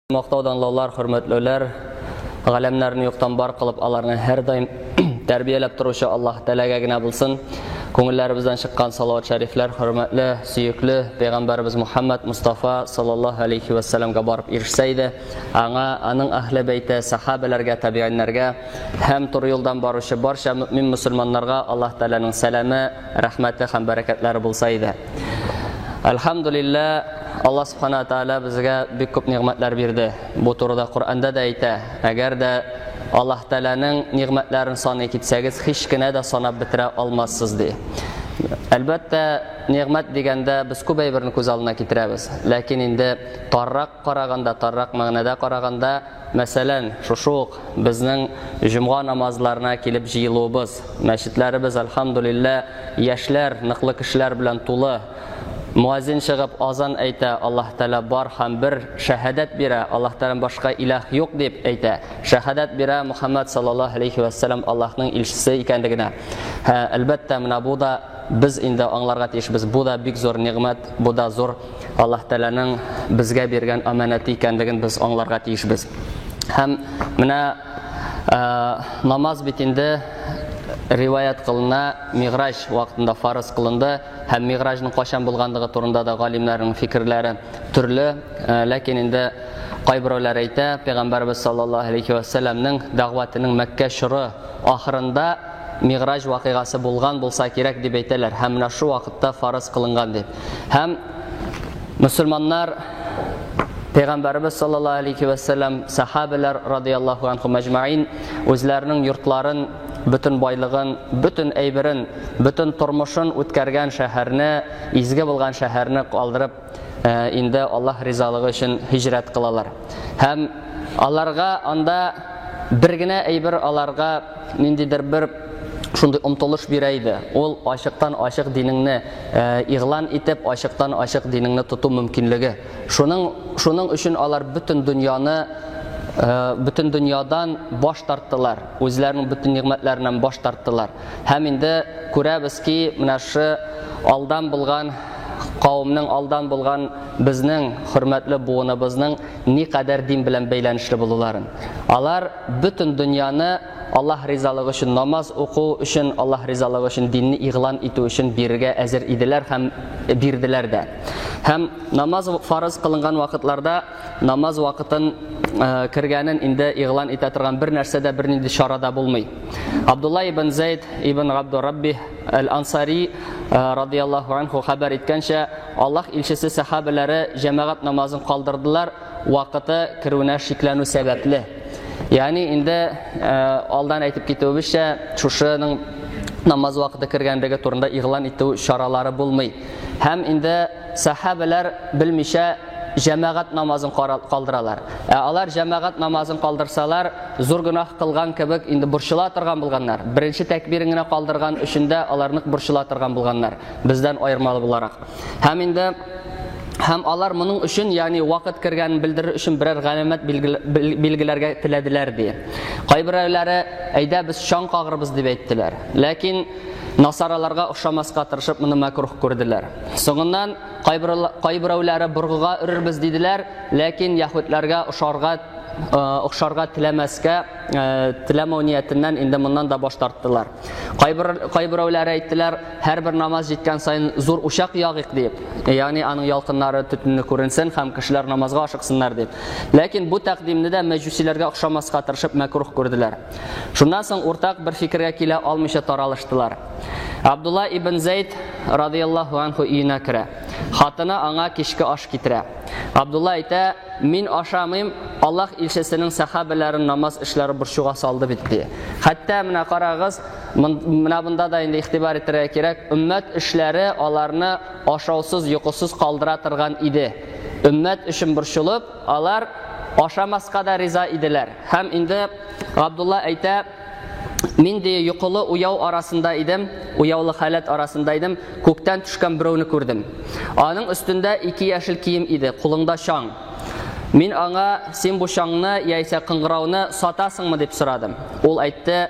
Мактау-данлаулар, хөрмәтләүләр, галәмнәрне юктан бар кылып, аларны һәрдаим тәрбияләп торучы Аллаһ Тәгаләгә генә булсын. Күңелләребездән чыккан салават шәрифләр хөрмәтле, сөекле пәйгамбәребез Мухаммад Мустафа саллаллаһу алейхи ва сәлламгә барып ирешсә иде. Аңа, аның әһле бәйте, сахабәләргә, табигыйннәргә һәм туры юлдан баручы барча мөмин мөселманнарга Аллаһ Тәгаләнең сәламе, рәхмәте һәм бәрәкәтләре булса иде. Әлхәмдүлиллә, Аллаһ Субхана Тәгалә безгә бик күп нигъмәтләр бирде. Бу турыда Коръәндә дә әйтә. Әгәр дә Аллаһ Тәгаләнең нигъмәтләрен саный китсәгез, һич кенә дә санап бетерә алмассыз, ди. Әлбәттә, нигъмәт дигәндә без күп әйберне күз алдына китерәбез. Ләкин инде таррак караганда, таррак мәгънәдә караганда, Мәсәлән, шушы ук безнең җомга намазларына килеп җыелуыбыз, мәчетләребез, әлхәмдүлиллә, яшьләр, ныклы кешеләр белән тулы. Муаззин чыгып азан әйтә, Аллаһ Тәгалә бар һәм бер, шәһадәт бирә, Аллаһ Тәгаләдән башка илаһ юк дип әйтә. Шәһадәт бирә Мухаммад саллаллаһу алейхи вә сәлләм Аллаһның илчесе икәнлегенә. Һә, әлбәттә, менә бу да без инде аңларга тиешбез, бу да бик зур нигъмәт, бу да зур Аллаһ Тәгаләнең безгә биргән аманәте икәнлеген без аңларга тиешбез. Һәм менә намаз бит инде риваять кылына Миграҗ вакытында фарыз кылынды һәм Миграҗның кайчан булганлыгы турында да галимнәрнең фикерләре төрле, ләкин инде кайберәүләр әйтә, Пәйгамбәрбез саллаллаһу алейхи ва сәлламнең дәгъватының Мәккә чоры ахырында Миграҗ вакыйгасы булган булса кирәк дип әйтәләр һәм менә шул вакытта фарыз кылынган дип. Һәм мөселманнар Пәйгамбәребез саллаллаһу алейхи ва сәлләм, сахабәләр радияллаһу анхум әҗмәин үзләренең йортларын, бөтен байлыгын, бөтен әйберен, бөтен тормышын үткәргән шәһәрне, изге булган шәһәрне калдырып, инде Аллаһ ризалыгы өчен һиҗрәт кылалар. Һәм аларга анда бер генә әйбер аларга ниндидер бер шундый омтылыш бирә иде. Ул ачыктан ачык динеңне игълан итеп, ачыктан ачык динеңне тоту мөмкинлеге. Шуның шуның өчен алар бөтен дөньяны бөтен дөньядан баш тарттылар, үзләренең бөтен нигъмәтләреннән баш тарттылар. Һәм инде күрәбез ки, менә шы алдан булган кавымның алдан булган безнең хөрмәтле буыныбызның никадәр дин белән бәйләнешле булуларын. Алар бөтен дөньяны Аллаһ ризалыгы өчен намаз уку өчен, Аллаһ ризалыгы өчен динне игълан итү өчен бирергә әзер иделәр һәм бирделәр дә. Һәм намаз фарыз кылынган вакытларда намаз вакытын кергәнен инде игълан итә торган бер нәрсә дә, бернинди чара да булмый. Абдулла ибн Зайд ибн Габду Рабби Әл-Ансари радияллаһу анху хәбәр иткәнчә, Аллаһ илчесе сәхабәләре җәмәгать намазын калдырдылар, вакыты керүенә шикләнү сәбәпле. Ягъни инде алдан әйтеп китүебезчә, шушының намаз вакыты кергәнлеге турында игълан итү чаралары булмый. Һәм инде сәхабәләр белмичә җәмәгать намазын калдыралар. Ә алар җәмәгать намазын калдырсалар, зур гөнаһ кылган кебек инде борчыла торган булганнар. Беренче тәкбирен генә калдырган өчен дә алар нык борчыла торган булганнар, бездән аермалы буларак. Һәм инде һәм алар моның өчен, ягъни вакыт кергәнен белдерер өчен берәр галәмәт билгеләргә теләделәр ди. Кайберәүләре, әйдә без чаң кагырбыз дип әйттеләр. Ләкин насараларга охшамаска тырышып моны мәкрух күрделәр. Соңыннан Кайберәүләре боргыга өрербез диделәр, ләкин яһүдләргә ошарга охшарга теләмәскә, теләмәү ниятеннән инде моннан да баш тарттылар. Кайберәүләре әйттеләр, һәрбер намаз җиткән саен зур учак ягыйк дип, ягъни аның ялкыннары төтенне күренсен һәм кешеләр намазга ашыксыннар дип. Ләкин бу тәкъдимне дә мәҗүсиләргә охшамаска тырышып мәкрух күрделәр. Шуннан соң уртак бер фикергә килә алмыйча таралыштылар. Абдулла ибн Зәйд радияллаһу анху өенә керә. Хатыны аңа кичке аш китерә. Абдулла әйтә, мин ашамыйм, Аллаһ илчесенең сәхабәләрен намаз эшләре борчуга салды бит, ди. Хәтта менә карагыз, менә монда да инде игътибар итәргә кирәк, өммәт эшләре аларны ашаусыз, йокысыз калдыра торган иде. Өммәт өчен борчылып, алар ашамаска да риза иделәр. Һәм инде Габдулла әйтә, мин ди йокылы уяу арасында идем, уяулы халәт арасында идем, күктән төшкән берәүне күрдем. Аның өстендә ике яшел кием иде, кулында чаң. Мин аңа, син бу чаңны яисә кыңгырауны сатасыңмы дип сорадым. Ул әйтте,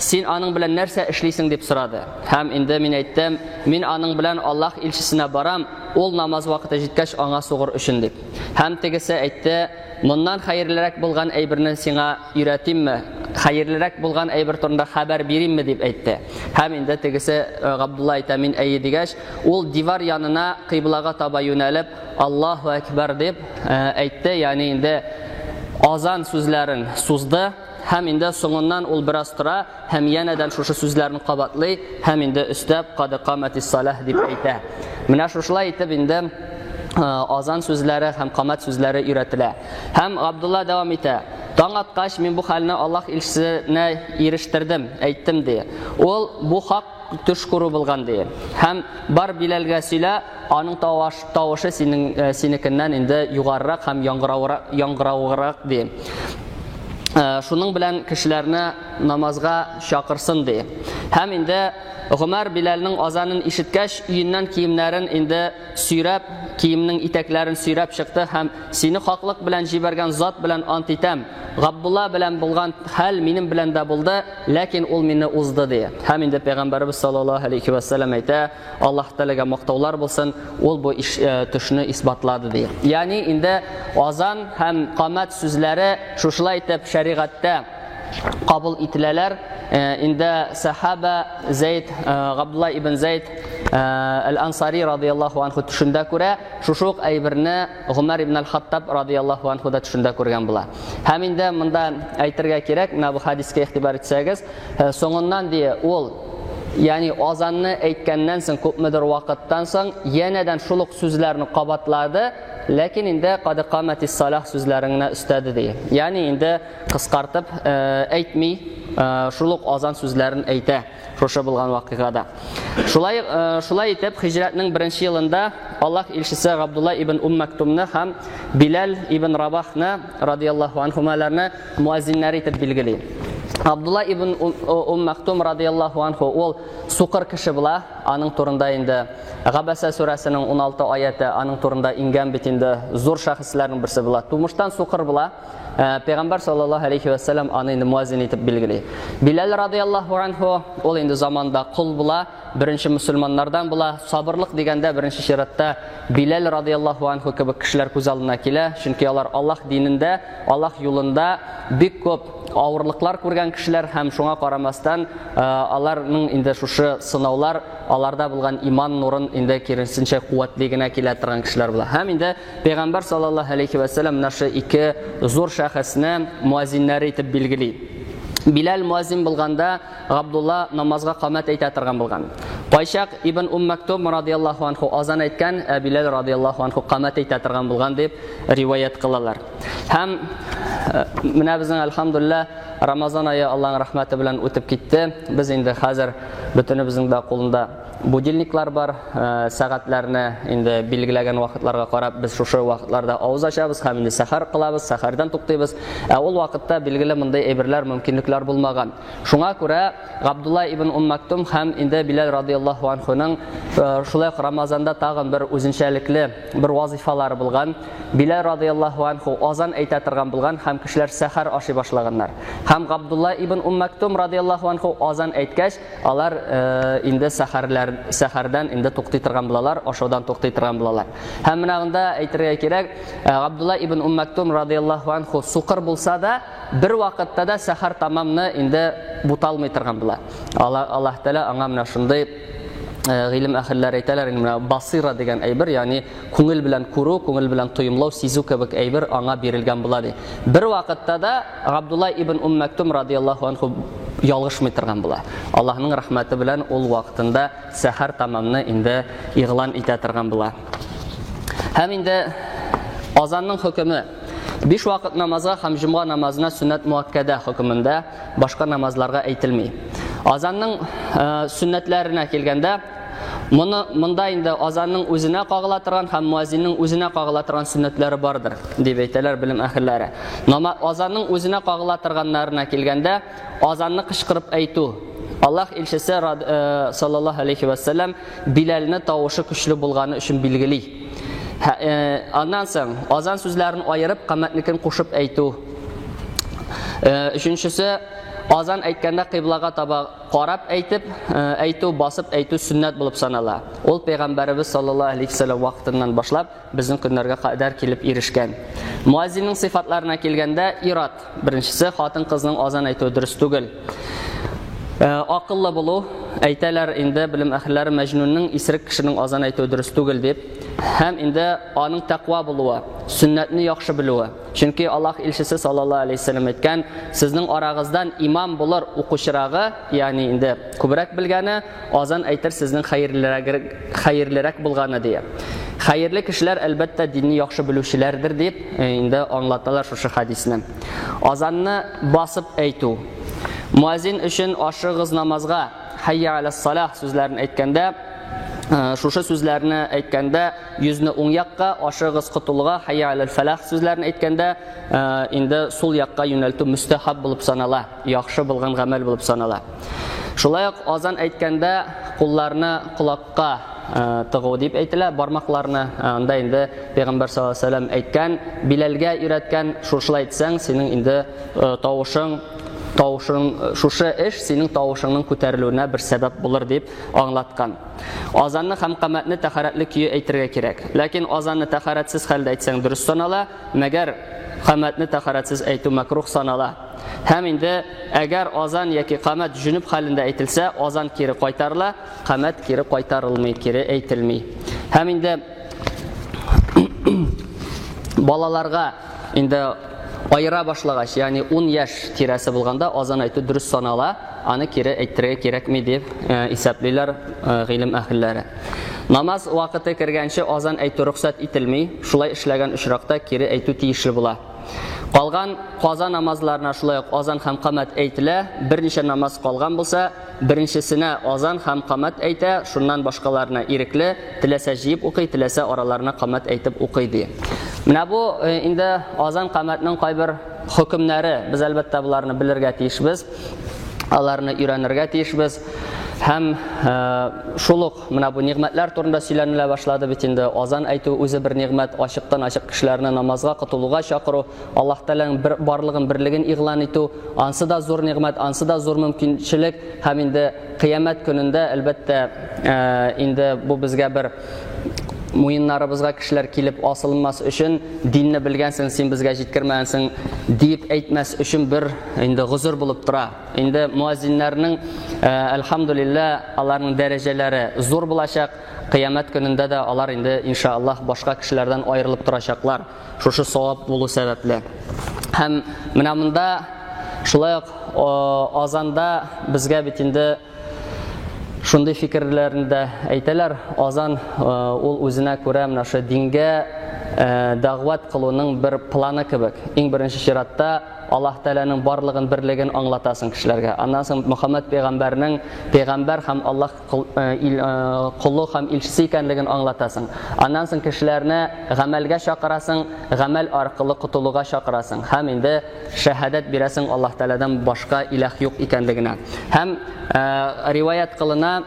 син аның белән нәрсә эшлисең дип сорады. Һәм инде мин әйттем, мин аның белән Аллаһ илчесенә барам, ул намаз вакыты җиткәч аңа сугыр өчен дип. Һәм тегесе әйтте, моннан хәерлерәк булган әйберне сиңа өйрәтимме? Хәерлерәк булган әйбер турында хәбәр биримме дип әйтте. Һәм инде тегесе э, Габдулла әйтә, мин әйе дигәч, ул дивар янына кыйблага таба юнәлеп, Аллаһу әкбәр дип э, әйтте, ягъни инде азан сүзләрен сузды һәм инде соңыннан ул бераз тора һәм янәдән шушы сүзләрне кабатлый һәм инде өстәп кад каматис салах дип әйтә. Менә шушылай итеп инде э, азан сүзләре һәм камат сүзләре өйрәтелә. Һәм Габдулла дәвам итә. Таң аткач, мин бу хәлне Аллаһ илчесенә ирештердем, әйттем ди. Ул бу хак төш күрү булган ди. Һәм бар Биләлгә сөйлә, аның тавыш, тавышы синең э, синекеннән инде югарырак һәм яңгыравырак, яңгыравырак ди. Э, шуның белән кешеләрне намазга чакырсын ди. Һәм инде Гомәр Биләлнең азанын ишеткәч, өеннән киемнәрен инде сөйрәп, киемнең итәкләрен сөйрәп чыкты һәм сине хаклык белән җибәргән зат белән ант итәм. Габдулла белән булган хәл минем белән дә булды, ләкин ул мине узды ди. Һәм инде пәйгамбәребез саллаллаһу алейхи ва сәлләм әйтә, Аллаһ Тәгаләгә мактаулар булсын, ул бу иш, э, төшне исбатлады ди. Ягъни инде азан һәм камәт сүзләре шушылай итеп шәригатьтә кабул ителәләр. Э, инде сахаба Зәйд, э, Габдулла ибн Зәйд э, Әл-Ансари радияллаһу анху төшендә күрә, шушы ук әйберне Гомәр ибн Әл-Хаттаб радияллаһу анху да төшендә күргән була. Һәм инде монда әйтергә кирәк, менә бу хадискә игътибар итсәгез, соңыннан ди ул ягъни азанны әйткәннән соң күпмедер вакыттан соң янәдән шул ук сүзләрне кабатлады, ләкин инде кад каматис салах сүзләрен генә өстәде ди. Ягъни инде кыскартып әйтми, шул ук азан сүзләрен әйтә шушы булган вакыйгада. Шулай шулай итеп хиҗрәтнең беренче елында Аллаһ илчесе Габдулла ибн Ум Мактумны һәм Биләл ибн Рабахны радияллаһу анхумаларны муаззиннәр итеп билгели. Абдулла ибн Ум Мактум радияллаһу анху ул сукыр кеше була. Аның турында инде Габәсә сүрәсенең 16 аяте аның турында иңгән бит инде зур шәхесләрнең берсе була. Тумыштан сукыр була. Э, Пәйгамбәр саллаллаһу алейхи ва саллям аны инде муаззин итеп билгели. Биләл радияллаһу анху ул инде заманда кол була, беренче мөселманнардан була. Сабырлык дигәндә беренче чиратта Биләл радияллаһу анху кебек кешеләр күз алдына килә, чөнки алар Аллаһ динендә, Аллаһ юлында бик күп авырлыклар күргән кешеләр һәм шуңа карамастан э, аларның инде шушы сынаулар аларда булган иман нурын инде киресенчә куәтли генә килә торган кешеләр була. Һәм инде Пәйгамбәр саллаллаһу алейхи вә сәлләм менә шу ике зур шәхесне муаззиннәре итеп билгели. Биләл муаззин булганда Габдулла намазга камәт әйтә торган булган. Кайчак Ибн Ум Мактум радияллаһу анху азан әйткән, ә Биләл радияллаһу анху камәт әйтә торган булган дип риваять кылалар. Һәм э, менә безнең әлхәмдулилла Рамазан ае Аллаһның рәхмәте белән үтеп китте. Без инде хәзер бөтенебезнең дә кулында Будильниклар бар, э, сәгатьләрне инде билгеләгән вакытларга карап без шушы вакытларда авыз ачабыз һәм инде сәхәр кылабыз, сәхәрдән туктыйбыз. Ә ул вакытта билгеле мондый әйберләр, мөмкинлекләр булмаган. Шуңа күрә Габдулла ибн Ум Мактум һәм инде Биләл радияллаһу анхуның э, шулай ук Рамазанда тагын бер үзенчәлекле бер вазифалары булган. Биләл радияллаһу анху азан әйтә торган булган һәм кешеләр сәхәр ашый башлаганнар. Һәм Габдулла ибн Ум Мактум радияллаһу анху азан әйткәч, Алар э, инде сәхәрләр, сәхәрдән инде туктый торган булалар, ашаудан туктый торган булалар. Һәм менә монда әйтергә кирәк, э, Габдулла ибн Ум Мактум радияллаһу анху сукыр булса да, бер вакытта да сәхәр тамамны инде буталмый торган була. Аллаһ Тәгалә аңа менә шундый э, гыйлем әһелләре әйтәләр, инде менә басира дигән әйбер, ягъни күңел белән күрү, күңел белән тоемлау, сизү кебек әйбер аңа бирелгән була ди. Бер вакытта да Габдулла ибн Ум Мактум радияллаһу анху ялгышмый торган була. Аллаһның рәхмәте белән ул вакытында сәхәр тамамны инде игълан итә торган була. Һәм инде азанның хөкеме биш вакыт намазга һәм җомга намазына сөннәт муаккәдә хөкемендә башка намазларга әйтелми. Азанның э, сөннәтләренә килгәндә, Моны монда инде азанның үзенә кагыла торган һәм муаззинның үзенә кагыла торган сөннәтләре бардыр, дип әйтәләр белем әһелләре. Нама азанның үзенә кагыла торганнарына килгәндә, азанны кычкырып әйтү. Аллаһ илчесе э, саллаллаһу алейхи ва саллям Биләлне тавышы көчле булганы өчен билгели. Аннан соң азан сүзләрен аерып, камәтнекен кушып әйтү. Өченчесе, азан әйткәндә кыйблага таба карап әйтеп, әйтү, басып әйтү сөннәт булып санала. Ул пәйгамбәребез саллаллаһу алейһи вәсәлләм вакытыннан башлап безнең көннәргә кадәр килеп ирешкән. Муаззинның сыйфатларына килгәндә, ир-ат, беренчесе, хатын-кызның азан әйтүе дөрес түгел. Акыллы булу, әйтәләр инде белем әһелләре, мәҗнүннең, исерек кешенең азан әйтүе дөрес түгел дип. Һәм инде аның тәкъва булуы, сөннәтне яхшы белүе. Чөнки Аллаһ илчесе саллаллаһу алейһи вәсәлләм әйткән, сезнең арагыздан имам булыр укучырагы, ягъни инде күбрәк белгәне, азан әйтер сезнең хәерлерәк, хәерлерәк булганы ди. Хәерле кешеләр әлбәттә динне яхшы белүчеләрдер дип инде аңлаталар шушы хәдисне. Азанны басып әйтү. Муазин өчен ашыгыз намазга, хәйя алас салах сүзләрен әйткәндә, шушы сүзләрне әйткәндә йөзне уң якка, ашыгыз котылуга, хәйя алал фәлах сүзләрен әйткәндә инде сул якка юнәлтү мөстәхаб булып санала, яхшы булган гамәл булып санала. Шулай ук азан әйткәндә кулларны колакка тыгу дип әйтелә, бармакларны, анда инде Пәйгамбәр саллаллаһу алейһи вәсәлләм әйткән, Биләлгә өйрәткән, шушылай әйтсәң, синең инде тавышың, тавышың, шушы эш синең тавышыңның күтәрелүенә бер сәбәп булыр дип аңлаткан. Азанны һәм камәтне тәһарәтле көе әйтергә кирәк. Ләкин азанны тәһарәтсез хәлдә әйтсәң дөрес санала, мәгәр камәтне тәһарәтсез әйтү мәкрух санала. Һәм инде әгәр азан яки камәт җүнүб хәлендә әйтелсә, азан кире кайтарыла, камәт кире кайтарылмый, кире әйтелми. Һәм инде балаларга инде аера башлагач, ягъни 10 яшь тирәсе булганда азан әйтү дөрес санала, аны кире әйттерергә кирәкми дип исәплиләр гыйлем әһелләре. Намаз вакыты кергәнче азан әйтү рөхсәт ителми, шулай эшләгән очракта кире әйтү тиешле була. Калган каза намазларына шулай ук азан һәм камәт әйтелә. Берничә намаз калган булса, беренчесенә азан һәм камәт әйтә, шуннан башкаларына ирекле, теләсә җыеп укый, теләсә араларына камәт әйтеп укый ди. Менә бу инде азан камәтнең кайбер хөкемнәре. Без әлбәттә боларны белергә тиешбез, аларны өйрәнергә тиешбез. Һәм шул ук менә бу нигъмәтләр турында сөйләнелә башлады бит инде. Азан әйтү үзе бер нигъмәт, ачыктан-ачык кешеләрне намазга котылуга чакыру, Аллаһ Тәгаләнең бер барлыгын, берлеген игълан итү, ансы да зур нигъмәт, ансы да зур мөмкинчелек. Һәм инде кыямәт көнендә, әлбәттә, инде бу безгә бер муеннарыбызга кешеләр килеп асылынмас өчен, динне белгәнсең, син безгә җиткермәгәнсең диеп әйтмәс өчен бер инде гозер булып тора. Инде муаззиннәрнең, әлхәмдүлилләһ, аларның дәрәҗәләре зур булачак. Кыямәт көнендә дә алар инде, иншааллаһ, башка кешеләрдән аерылып торачаклар. Шушы савап булу сәбәпле. Һәм менә монда шулай ук азанда безгә бит инде шундый фикерләрне дә әйтәләр. Азан ул үзенә күрә менә шул дингә дәгъват кылуның бер планы кебек. Иң беренче чиратта Аллаһ Тәгаләнең барлыгын, берлеген аңлатасың кешеләргә. Аннан соң Мөхәммәд пәйгамбәрнең пәйгамбәр һәм Аллаһ колы һәм илчесе икәнлеген аңлатасың. Аннан соң кешеләрне гамәлгә чакырасың, гамәл аркылы котылуга чакырасың. Һәм инде шәһадәт бирәсең Аллаһ Тәгаләдән башка илаһ юк икәнлегенә. Һәм риваять кылына,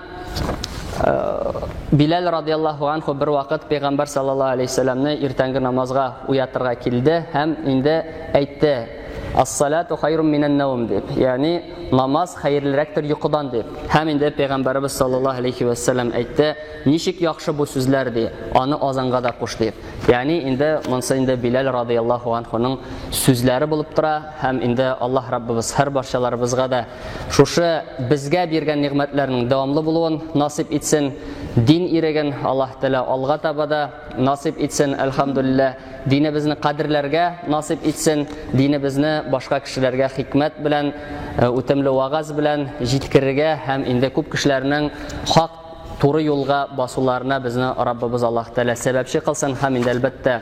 Биләл радияллаһу анху бер вакыт пәйгамбәр саллаллаһу алейһи вәсәлләмне иртәнге намазга уятырга килде һәм инде әйтте: Ас-салату хайрум минән наум дип, ягъни намаз хәерлерәктер йокыдан дип. Һәм инде пәйгамбәребез саллаллаһу алейһи вәсәлләм әйтте: Ничек яхшы бу сүзләр ди, аны азанга да куш дип. Ягъни инде монсы инде Биләл радияллаһу анхуның сүзләре булып тора һәм инде Аллаһ Раббыбыз һәр барчаларыбызга да шушы безгә биргән нигъмәтләрнең дәвамлы булуын насыйп итсен. Дин иреген Аллаһ Тәгалә алга таба да насыйп итсен. Әлхәмдүлилләһ, динебезне кадерләргә насыйп итсен. Динебезне башка кешеләргә хикмәт белән, үтемле вагаз белән җиткерергә һәм инде күп кешеләрнең хак туры юлга басуларына безне Раббыбыз Аллаһ Тәгалә сәбәпче кылсын һәм инде әлбәттә,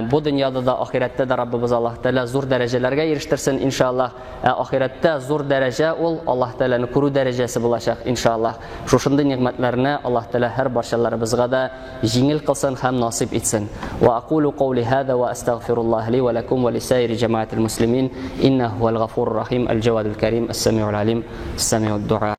бу дөньяда да, ахирәттә дә Раббыбыз Аллаһ Тәгалә зур дәрәҗәләргә ирештерсен, иншаллаһ. Ә ахирәттә зур дәрәҗә ул Аллаһ Тәгаләне күрү дәрәҗәсе булачак, иншаллаһ. Шушындый нигъмәтләрне Аллаһ Тәгалә һәр барчаларыбызга да җиңел кылсын һәм насыйп итсен. Ва акулу каули һаза ва астагфируллаһ ли ва лакум ва лисаири җәмәгатил муслимин, иннаһу хуал гафурур рахим, әл-җавадул карим, ас-самиул алим, ас-самиуд дуа.